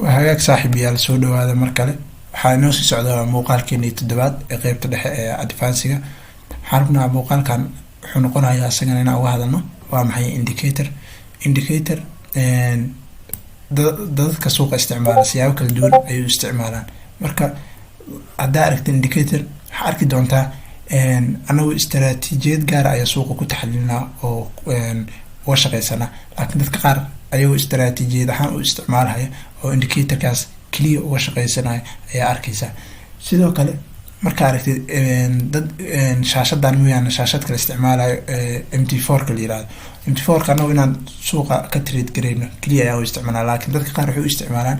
Hagaag saaxiibayaal, soo dhawaada mar kale. Waxaa inoo sii socdaa muuqaalkeenii toddobaad ee qeybta dhexe ee advanced-ga. Waxaan rabnaa, muuqaalkan wuxuu noqonayaa isagana inaan uga hadalno waa maxay indicator. Indicator dadka suuqa isticmaala siyaabo kala duwan ayay u isticmaalaan. Marka haddaa aragta indicator, waxaa arki doontaa anagu istaraatiijiyad gaara ayaa suuqa ku taxliilinaa oo uga shaqeysanaa, laakiin dadka qaar ayagoo istaraatiijiyad ahaan u isticmaalaya oo indicatorkaas keliya uga shaqeysanaya ayaa arkeysaa. Sidoo kale markaa aragtid dad shaashadan mooyaane shaashad kale isticmaalayo, MT4-ka la yirahdo, MT4-ka anagu inaan suuqa ka trade gareyno keliya ayaa u isticmaalaa, laakiin dadka qaar waxay u isticmaalaan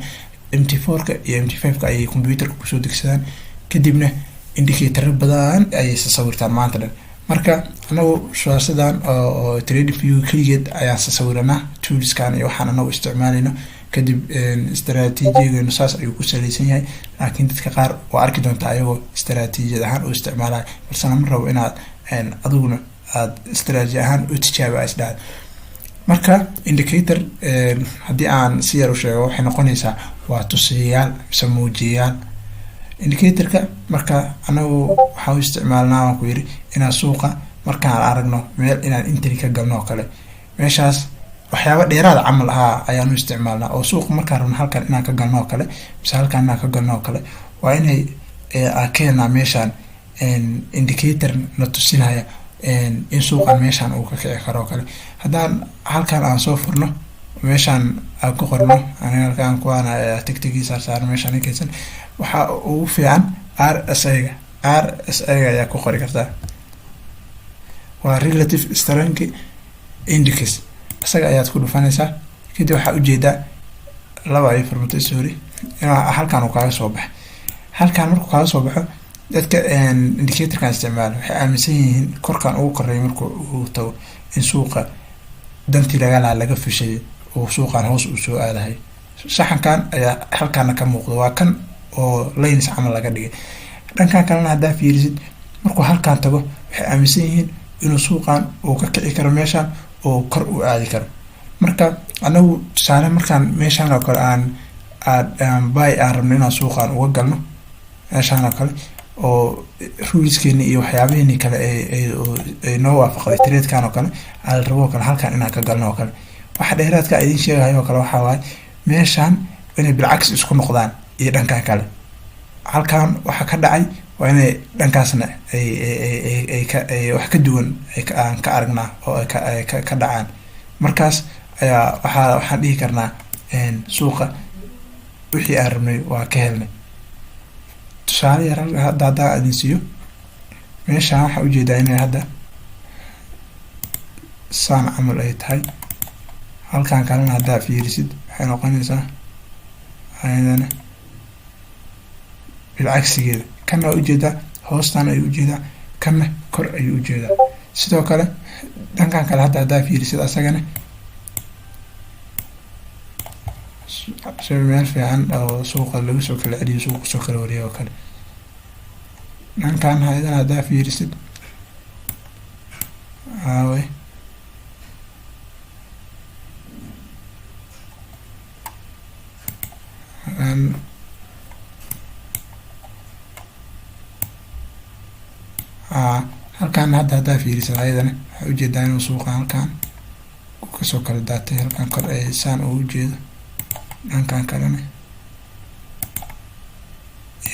MT4-ka iyo MT5-ka ayay computerka kusoo degsadaan, kadibna indicatoro badan ayay sasawirtaan maanta dhan. Marka anagu shaashadan oo TradingView keligeed ayaan sasawiranaa, toolskan iyo waxaan anagu isticmaalayno, kadib istaraatiijiyageenu saas ayuu ku saleysan yahay. Laakiin dadka qaar waa arki doontaa ayagoo istaraatiijiyad ahaan u isticmaalaya, balse lama rabo inaad adiguna aada istaraatiiji ahaan u tijaabi isdhahda. Marka indicator haddii aan si yar u sheego, waxay noqonaysaa waa tusiyayaal mise muujiyayaal indicatorka. Marka anagu waxaa u isticmaalnaa, waan ku yiri, inaan suuqa markaan aragno meel inaan entry ka galno oo kale, meeshaas waxyaaba dheeraada camal ahaa ayaan u isticmaalnaa, oo suuqa markaan rabno halkan inaan ka galno oo kale mise halkan inaan ka galno oo kale, waa inay aan ka helnaa meeshaan indicator na tusinaya in suuqan meeshaan uu ka kici karo oo kale. Haddaan halkan aan soo furno, meeshaan aan ku qorno, aniga halkaan kuwaan tigtigii saarsaaran meeshaan kaysan, waxaa ugu fiican RSI-ga. RSI-ga ayaa ku qori kartaa, waa relative strength index. Isaga ayaad ku dhufanaysaa, kadib waxaa ujeedaa laba ay furmatay, sorry, inuu halkan uu kaaga soo baxay. Halkan markuu kaaga soo baxo, dadka indicatorkan isticmaala waxay aaminsan yihiin korkan ugu koreeya marka uu tago in suuqa dantii laga lahaa laga fushaday oo suuqan hoos uu soo aadahay. Shaxankan ayaa halkaana ka muuqda, waa kan oo lines camal laga dhigay. Dhankan kalena haddaa fiirisid, markuu halkan tago, waxay aaminsan yihiin inuu suuqan uu ka kici karo meeshan oo kor u aadi karo. Marka anagu tusaale markaan meeshaan oo kale aan buy aan rabno inaan suuqan uga galno meeshaan oo kale, oo ruleskeeni iyo waxyaabihiini kale ay noo waafaqday tradekan oo kale aan rabo oo kale halkan inaan ka galno oo kale, waxa dheeraadka idiin sheegayo oo kale waxaa waaye meeshaan inay bilcagsi isku noqdaan iyo dhankan kale. Halkan waxa ka dhacay waa inay dhankaasna ay ka wax ka duwan aan ka aragnaa oo ay ka dhacaan. Markaas ayaa waxaan dhihi karnaa suuqa wixii aan rabnay waa ka helnay. Tusaale yar hadda haddaan idin siiyo, meeshaan waxaa ujeedaa inay hadda saan camal ay tahay. Halkan kalena haddaa fiirisid, waxay noqonaysaa ayadana bilcagsigeeda. Kanna waa ujeedaa hoostan ayuu ujeedaa, kanna kor ayuu ujeedaa. Sidoo kale dhankan kale hadda haddaa fiirisid, asagana meel fiican oo suuqa lagu soo kala celiyo, suuqa kusoo kala wariyo oo kale. Dhankan ayadana haddaa fiirisid, aawe, halkan hadda haddaa fiirisid, ayadana waxaa ujeedaa inuu suuqa halkan kasoo kala daatay, halkan kor ay saan ugu jeedo, dhankan kalena,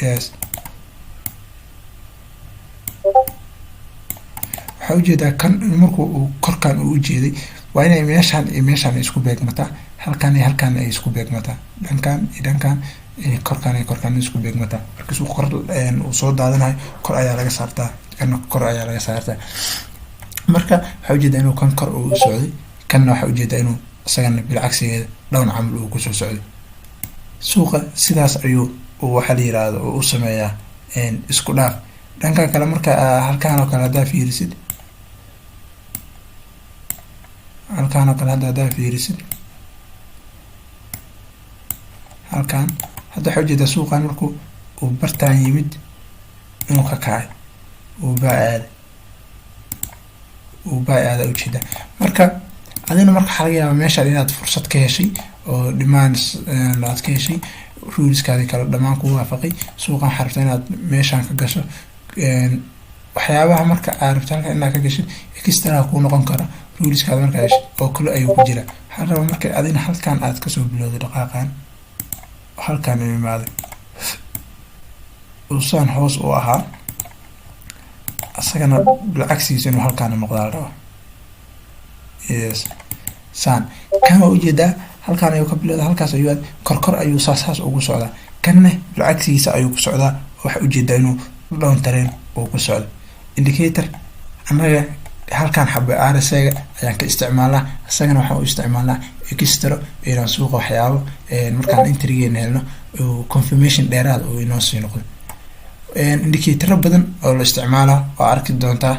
yes, waxaa ujeedaa kan marku uu korkan uu ujeeday waa inay meeshaan iyo meeshaan ay isku beegmataa, halkan iyo halkan ay isku beegmataa, dhankan iyo dhankan, korkan iyo korkan isku beegmataa. Marka suuq kor uu soo daadanayo, kor ayaa laga saartaa, kana kor ayaa laga saartaa. Marka waxaa ujeedaa inuu kan kor uu socday, kanna waxaa ujeedaa inuu isagana bilcagsigeeda down camal uu kusoo socday. Suuqa sidaas ayuu waxaa la yiraahdo u sameeyaa isku dhaaf. Dhankan kale marka halkan oo kale haddaa fiirisid, halkan oo kale hadda haddaa fiirisid, halkan hadda waxaa ujeedaa suuqan markuu uu bartaan yimid inuu ka kacay, uu baa aaday, uu baa aada ujeedaa. Marka adina marka waxaa laga yaabaa meeshaan inaad fursad ka heshay oo Oo demand aad ka heshay, ruleskaadi kale dhammaan ku waafaqay, suuqan waxaa rabta inaad meeshaan ka gasho. Waxyaabaha marka aad rabto halkan inaad ka gashid extra kuu noqon kara ruleskaada markaa heshid oo kale ayuu ku jira. Waxaa rabaa marka adina halkan aad kasoo bilowday dhaqaaqan, halkan u imaaday, uusaan hoos u ahaa, isagana bilcagsigiisa inuu halkaana noqdaa la rabaa. Yes, saan kan waa ujeedaa, halkaan ayuu ka bilowda, halkaas ayuu aad korkor ayuu saas saas ugu socdaa. Kanne bilcagsigiisa ayuu ku socdaa. Waxaa ujeedaa inuu down trend uu ku socdo. Indicator annaga halkan xabe RSI-ga ayaan ka isticmaalnaa, isagana waxaan u isticmaalnaa extra inaan suuqa waxyaabo markaan entrygeena helno confirmation dheeraad uu inoo sii noqdo. Indicatoro badan oo la isticmaalaa waa arki doontaa,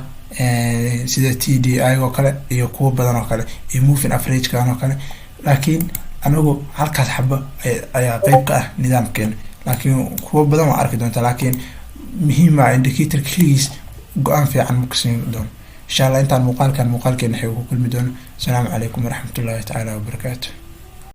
sida TDI oo kale iyo kuwo badan oo kale iyo moving average-kan oo kale, laakiin anagu halkaas xabo ayaa qeyb ka ah nidaamkeena. Laakiin kuwo badan waa arki doontaa, laakiin muhiim ah indicator keligiis go-aan fiican ma kusiin doono, insha Allah. Intaan muuqaalkan muuqaalkeena xig ku kulmi doono, asalaamu calaykum waraxmatullahi tacaala wabarakaatu.